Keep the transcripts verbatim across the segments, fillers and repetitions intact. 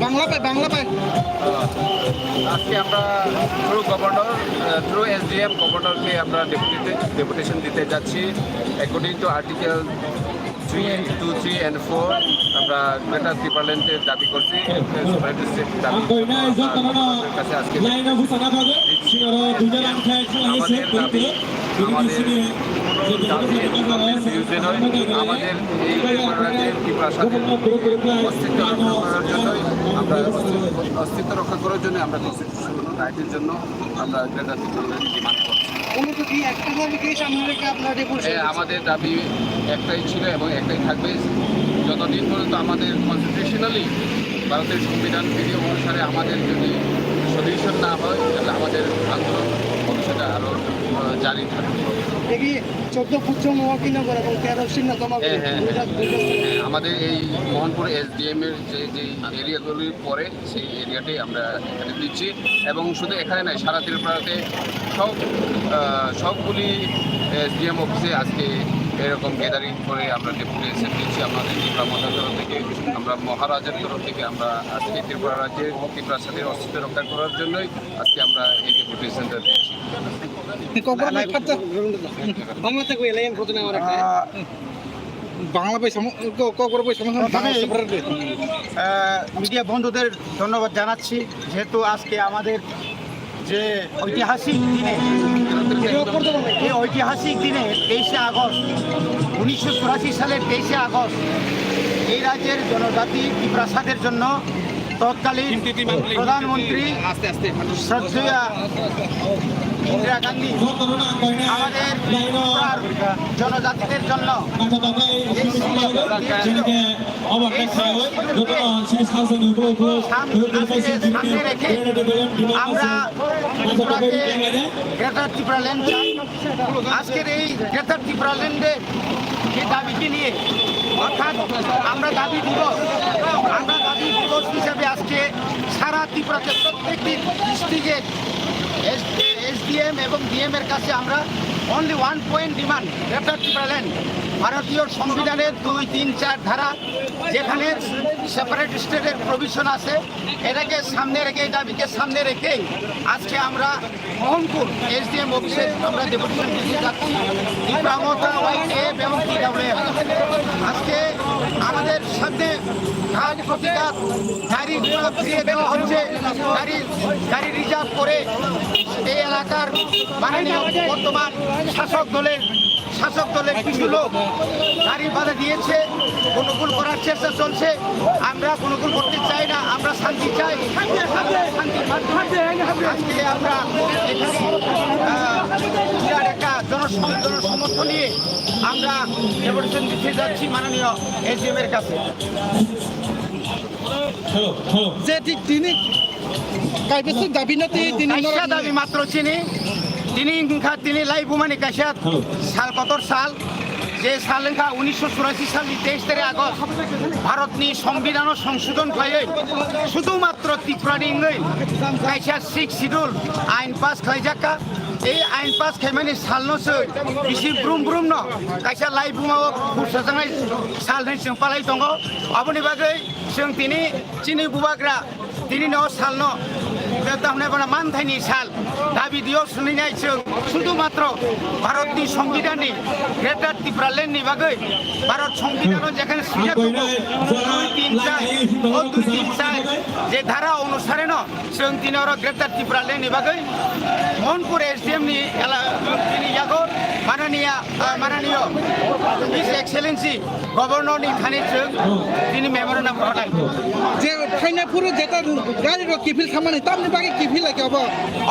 বাংলা পাই, বাংলা পাই। আজকে আমরা থ্রু গভর্নর, থ্রু এসডিএম গভর্নরকে আমরা ডেপুটেশন দিতে যাচ্ছি। According to article three, two, three and four, আমরা গ্রেটার টিপারল্যান্ডের দাবি করছি, একটা সেপারেট স্টেট দাবি করছি। আমরা গভর্নরের কাছে আজকে দিচ্ছি। আমাদের দাবি, আমাদের কোনো দাবি কোনো বিরুদ্ধে নয়। আমাদের এই ত্রিপুরা রাজ্যের ত্রিপুরা স্বাধীন অস্তিত্ব রক্ষা করার জন্যই আমরা অস্তিত্ব, অস্তিত্ব রক্ষা করার জন্য আমরা কনস্টিটিউশনাল রাইটের জন্য আমরা গ্রেটার ত্রিপুরা ডিমান্ড করছি। মূলত কি একটা দাবি কি সামনে রেখে আপনারা ডেপুটেশন হ্যাঁ, করছেন? আমাদের দাবি একটাই ছিল এবং একটাই থাকবে। যতদিন পর্যন্ত আমাদের কনস্টিটিউশনালি ভারতের সংবিধান বিধি অনুসারে আমাদের যদি সলিউশন না হয়, তাহলে আমাদের আন্দোলন ভবিষ্যতে আরও, আহ, জারি থাকবে। দেখি চোদ্দ বুদ্ধ মহাবীরনগর এবং তেরো সিংহ হ্যাঁ, হ্যাঁ, হ্যাঁ। হ্যাঁ, আমাদের এই মোহনপুর এসডিএম এর যে, যে এরিয়াগুলি পড়ে, সেই এরিয়াতেই আমরা এখানে দিচ্ছি। এবং শুধু এখানে নয়, সারা ত্রিপুরাতে সব, আহ, সবগুলি এসডিএম অফিসে আজকে এরকম গ্যাদারিং করে আমরা ডেপুটেশন দিচ্ছি আমাদের ত্রিপুরা মথার তরফ থেকে। আমরা মহারাজের তরফ থেকে আমরা আজকে ত্রিপুরা রাজ্যে ত্রিপুরা স্বাধীন অস্তিত্ব রক্ষা করার জন্যই আজকে আমরা এই ডেপুটেশনটা দিচ্ছি। Kokborok bai phatsa. Bangla thai bai lai ang koto na ora. Ah, Bangla bai samo, ko, kokborok bai samo, Bangla separate bai. আহ, মিডিয়া বন্ধুদের ধন্যবাদ জানাচ্ছি, যেহেতু আজকে আমাদের যে ঐতিহাসিক দিনে, এই ঐতিহাসিক দিনে তেইশে আগস্ট, উনিশশো চুরাশি সালের তেইশে আগস্ট এই রাজ্যের জনজাতি তিপ্রাসাদের জন্য তৎকালীন প্রধানমন্ত্রী শ্রদ্ধেয় ইন্দিরা গান্ধী আমাদের ত্রিপুরার জনজাতিদের জন্য যে সিদ্ধান্ত নিয়েছিল, এই সিদ্ধান্ত সাম-, আজকে সামনে রেখে আমরা ত্রিপুরাকে গ্রেটার ত্রিপুরা ল্যান্ড চাই। আজকের এই গ্রেটার ত্রিপুরা ল্যান্ডের যে দাবিকে নিয়ে, অর্থাৎ আমরা দাবি দিবস, আমরা দাবি দিবস হিসাবে আজকে সারা ত্রিপুরাতে প্রত্যেকটি ডিস্ট্রিক্টে এসডিএম এবং ডিএম এর কাছে আমরা only one point demand, greater Tripura land. ভারতীয় সংবিধানের দুই, তিন, চার ধারা যেখানে সেপারেট স্টেটের প্রভিশন আছে, এটাকে সামনে রেখে, এই দাবিকে সামনে রেখেই আজকে আমরা মোহনপুর এসডিএম অফিসে আমরা ডেপুটেশন দিতে যাচ্ছি। ত্রিপুরা মথা, ওয়াইটিএফ এবং টিডাব্লিউএফ। আজকে আমাদের সামনে ঘাট প্রতিঘাত, গাড়ি ঘোড়া ফিরিয়ে দেওয়া হচ্ছে, গাড়ি, গাড়ি রিজার্ভ করে এই এলাকার মাননীয় বর্তমান শাসক দলের শাসক দলের কিছু লোক গাড়ি বাধা দিয়েছে, গণ্ডগোল করার চেষ্টা চলছে। আমরা গণ্ডগোল করতে চাই না, আমরা শান্তি চাই। আমরা শান্তির মাধ্যমে আজকে আমরা এখানে, আহ, বিরাট একটা জনসম-, জনসমর্থন নিয়ে আমরা ডেপুটেশন দিতে যাচ্ছি মাননীয় এসডিএম এর কাছে। Hello, hello. যে ঠিক তিনি কাইবেসে দাবি না তিনি, তিনি কাইসা দাবি মাত্র চিনি, তিনি ইংখা তিনি লাই বুমানি কাইসা সাল কতর সাল, যে সাল ইংখা উনিশশো চুরাশি সাল তেইশ তারিখ আগস্ট ভারতনি সংবিধান সংশোধন খাইয়ে শুধুমাত্র ত্রিপুরানি ইংই কাইসা সিক্স শিডিউল আইন পাস খাইজাকা। এই আইন পাস খাইমানি সালনো সে বেশি ব্রুম ব্রুম ন কাইসা লাই বুমাও খুব সাজানাই সাল নেই সিং পালাই দঙ্গ। Aboni bagwi chwng tini chini bubagra tini no salno tamne bono manthaini sal dabi dio swnwi nai chwng sudhu matro Bharatni Songbidanni Greater Tipraland ni bagwi Bharat Songbidan o jekhane swijak tongo dui tin char o dui tin char je dhara onusare no Chwng tini oro Greater Tipraland ni bagwi Mohanpur S D M ni ela-, tini yago mananiya, ah, mananiyo His Excellency Governor ni thani chwng tini memorandum rwnai. Je phaina phuru jeta gari rok kiphil samani tamni bagwi kiphil lai khe obo?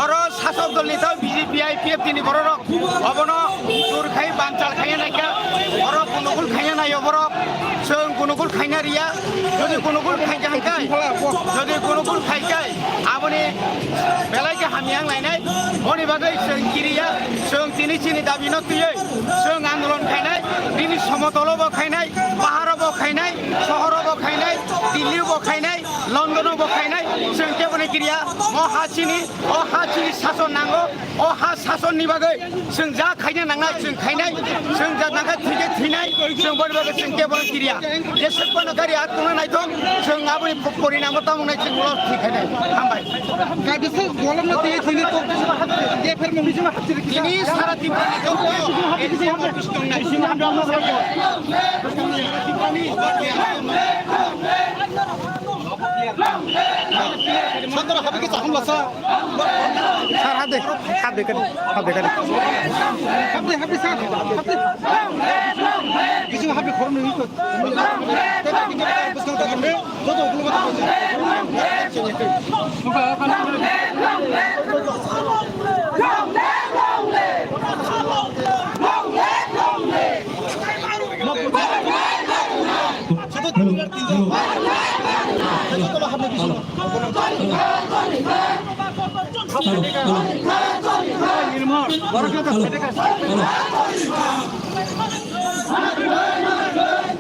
Oro sasok dol ni tao B J P I P F T ni borok rok obono jor khai banchal khaiya naikha, oro gunugul khaiya naio borok. Chwng gunugul khaina riya, jodi gunugul khaikha hwnkhe, jodi gunugul khaikhai, aboni belai khe hamya wng lainai. Boni bagwi chwng kiriya, chwng tini chini dabi no twiwi chwng andolon khainai, bini somotolo bo khainai, paharo bo khainai, sohoro bo khainai, Delhi bo khainai, London bo khainai, chwng kebo no kiriya. Mo ha chini, o ha chini sason nango. O ha sason ni bagwi chwng ja khaina nangnai, chwng khainai, chwng ja nangkha thwikhe thwinai, chwng boni bagwi chwng kebo kiriya. Jeswk phano gari at tongna naithok, chwng aboni po-, porinamo tamo nai chwng ulo thwi khainai. Hambai. Kaisa golom na tei thini to je pher mung. Tini sara Tripura ni joto S D M office tongnai. Sandra habikhe chaham lasa. Sir, hap de. Hap de, hap de, hap de. Hap de, hap de, sir. Hap de. Bising hap de, khoroknwi. Tei tei tei bwskang ta hamre. Joto ukulungo ta. Joto ukulungo ta. Joto ukulungo ta. Hello, hello. Hello, hello. Hello.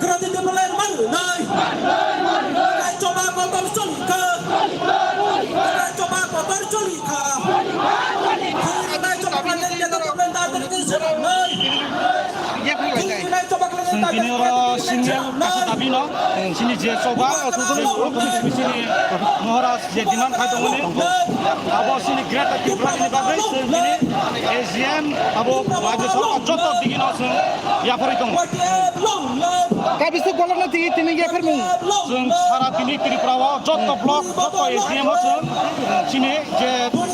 Gradi de Malay Malay. Choba kotor choli kha. Choba kotor choli kha. Choba kotor choli kha. Tini oro single kaisa dabi no, chini je choba, chini Maharaj je demand khai tongmani, abo chini Greater Tripura ni bagwi chwng tini A G M abo Rajya Sabha joto digi no chwng yapharwi tongo. Kabisa golokno tini tini yapharmung. Chwng sara tini Tripura o joto block, joto A G M o chwng chini je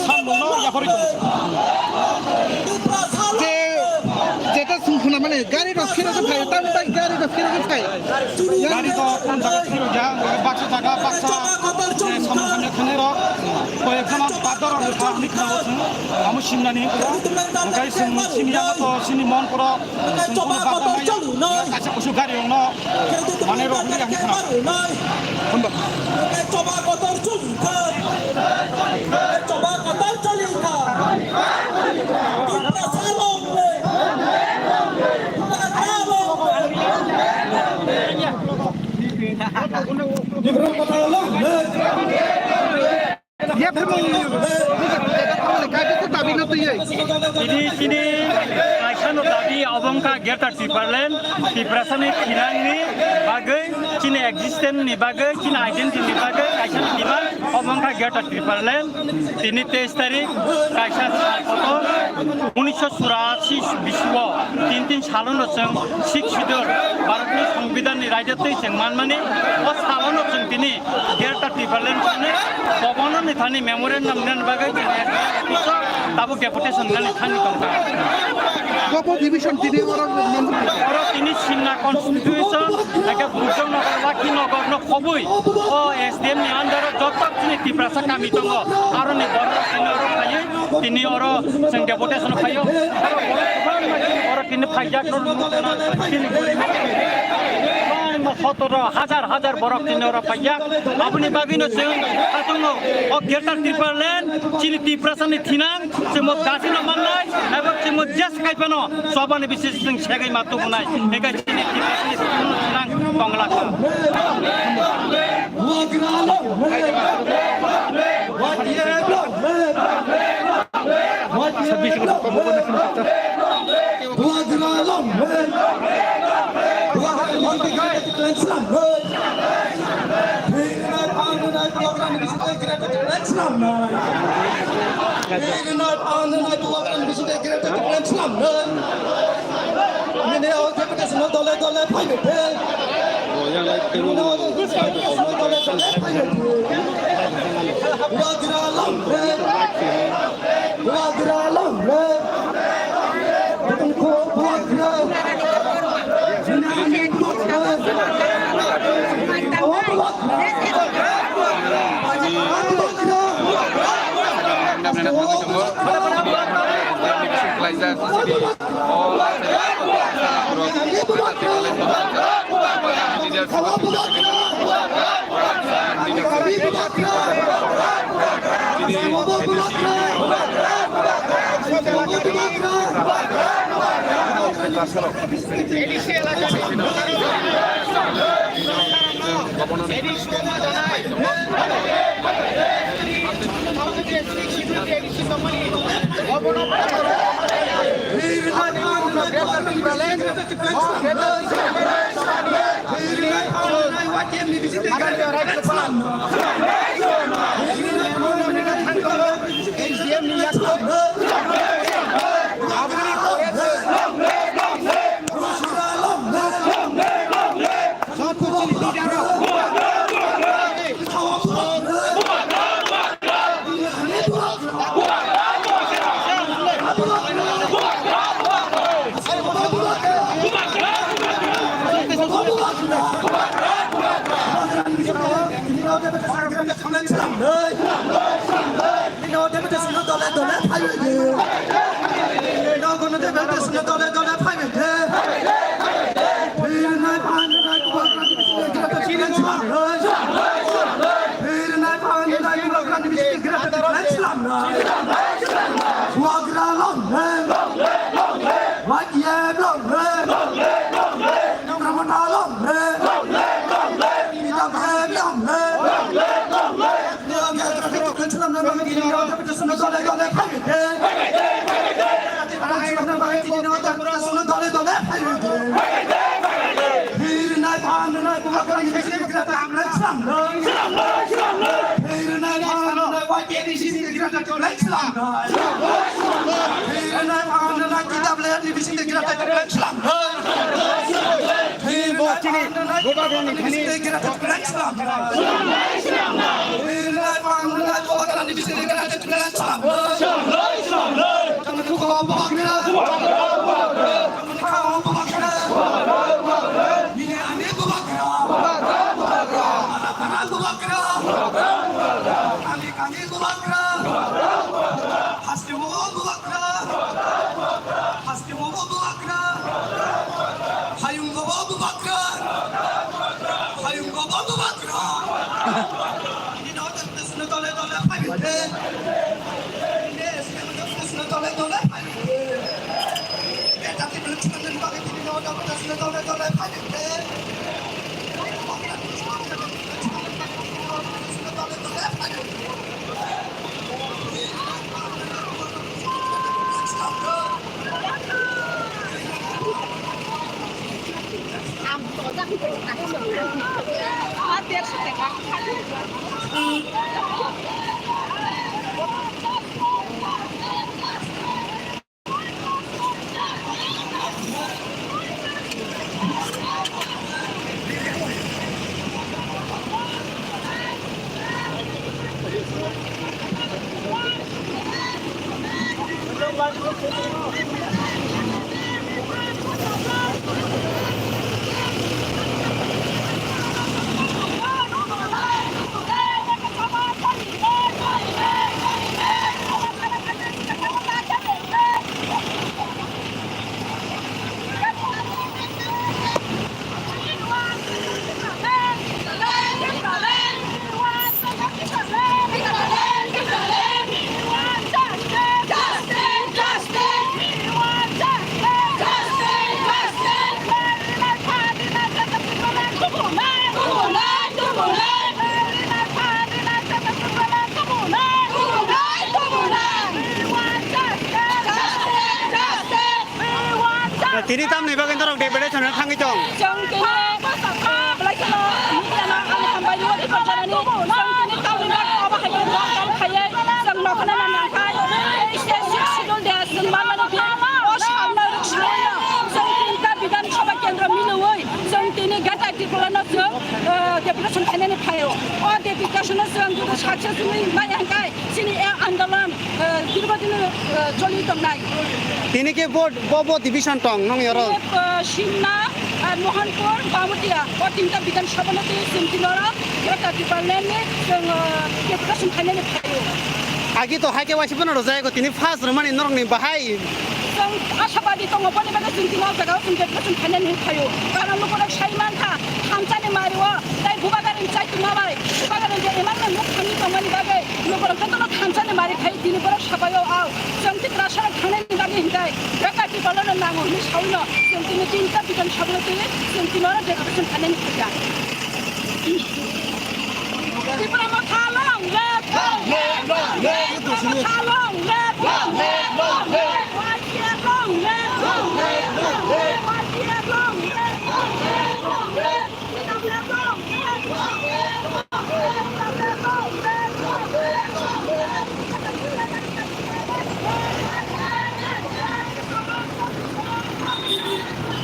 samung no yapharwi tongo. Je, jeta sung khna mane, gari rok phiro khe phai, tam bai gari rok phiro khe phai. Gari to kon jaga phiro ya, baksa jaga, baksa, je samung hamya khanai rok, koi ekjon bador rok kha, hwnwi khna o chwng, amo simnani hwnwi kha, hwnkhai chwng sini yago to, sini mon koro, chwng kono bata maya, kaisa kusu gari rok no, mane rok hwnwi ang khna. Hamba. Choba kotor choli kha. Choba kotor choli kha. Tiprasa long live. Tiprasa long live. Tiprasa long live. Ye phirmung. Kaisa dabi no twi. Ini sini kaisa no dabi obo wngkha Greater Tipraland, Tiprasani thinangni bagwi, chini existence ni bagwi, chini identity ni bagwi kaisa demand, obo wngkha Greater Tipraland. Tini teis tarik kaisa sal kotor unisho churashi bisio tin tin salono chwng Sixth Schedule Bharatni Songbidanni raida twi chwng manmani, o salono chwng tini Greater Tipraland chini Governor ni thani memorandum nani bagwi chini S D M office o tabuk deputation nani thani tongkha. Kobo division tini oro nang- Oro tini Simna constitution, eke Bujang Nagar, Lakhi Nagar no khobwi o S D M ni under o joto chini Tiprasa kami tongo. Aro ni borok chini oro phaiwi, tini oro chwng deputation phaiyo. Oro borok kwbangma chini oro tini phaijak no nukna chini bwrwi no. Kwbangma sotoro hajar hajar borok chini oro phaijak. Aboni bagwi no chwng khatungo o Greater Tipraland chini Tiprasa ni thinang chwng bo dasi no mannai abo chwng bo jes kai phano choba ni bisi chwng segwi ma tubunai. Ega chini Tiprasa ni thinang tongla kha. Dole dole phaibaithe. Dole dole phaibaithe. Bubagra longre. Bubagra longre. Bubagra. Dole dole phaibaithe. Bubagra long live. Y T F long live. Ramana long live. Long live, long live. Long live, long live. Dole dole phaibaithe. Haste mogo bubagra, hayung bobo bubagra, hayung bobo bubagra. Ini no tole tole phaibite, ini tole tole phaibite. Eta tibul chukandin bagwi ini no tole tole phaibite. Tini tamni bagwi norok deputation no thangwi tong? Chwng tini, ah, belai kheno media no ang hambai rw di, chwng tini tamni bagwi obo hai khe lockdown khaiwi chwng nokhorno nang nang khai. Ei se sixth schedule de chwng manmani di, o salno rwk salno chwng tini ta Bidhan Sabha kendro milwi chwng tini Greater Tipraland no chwng, ah, deputation khainani phaio. O deputation no chwng jodi successfully maya hwnkhe chini e andolon, eh, dirghodin, eh, choli tongnai. Tini khe bo, bo, bo division tong nong yoro? Tini, eh, Simna, eh, Mohanpur, Bamutia, o tinta Bidhan Sabha no twi chwng tini oro Greater Tipraland ni chwng, eh, deputation khainani phaio. Agi to hai khe waisa phano rwjak, tini first rwmani norokni bahai. Chwng ashabadi tongo, boni bagwi chwng tini o jaga o chwng deputation khainani phaio. Karon lukurok sai mankha, thansa ni mari o, tei bubagra ni chai tongma bai, bubagra ni je imang ni muk thangwi tongmani bagwi. Lukurok jotono thansa ni mari khai tini borok sabai o, au chwng Tiprasa rok thangnani bagwi hintai Greater Tipraland no nango hinwi sawi no chwng tini tinta Bidhan Sabha no twi chwng tini oro deputation khainani phaikha. Tipra Motha long live! Tipra Motha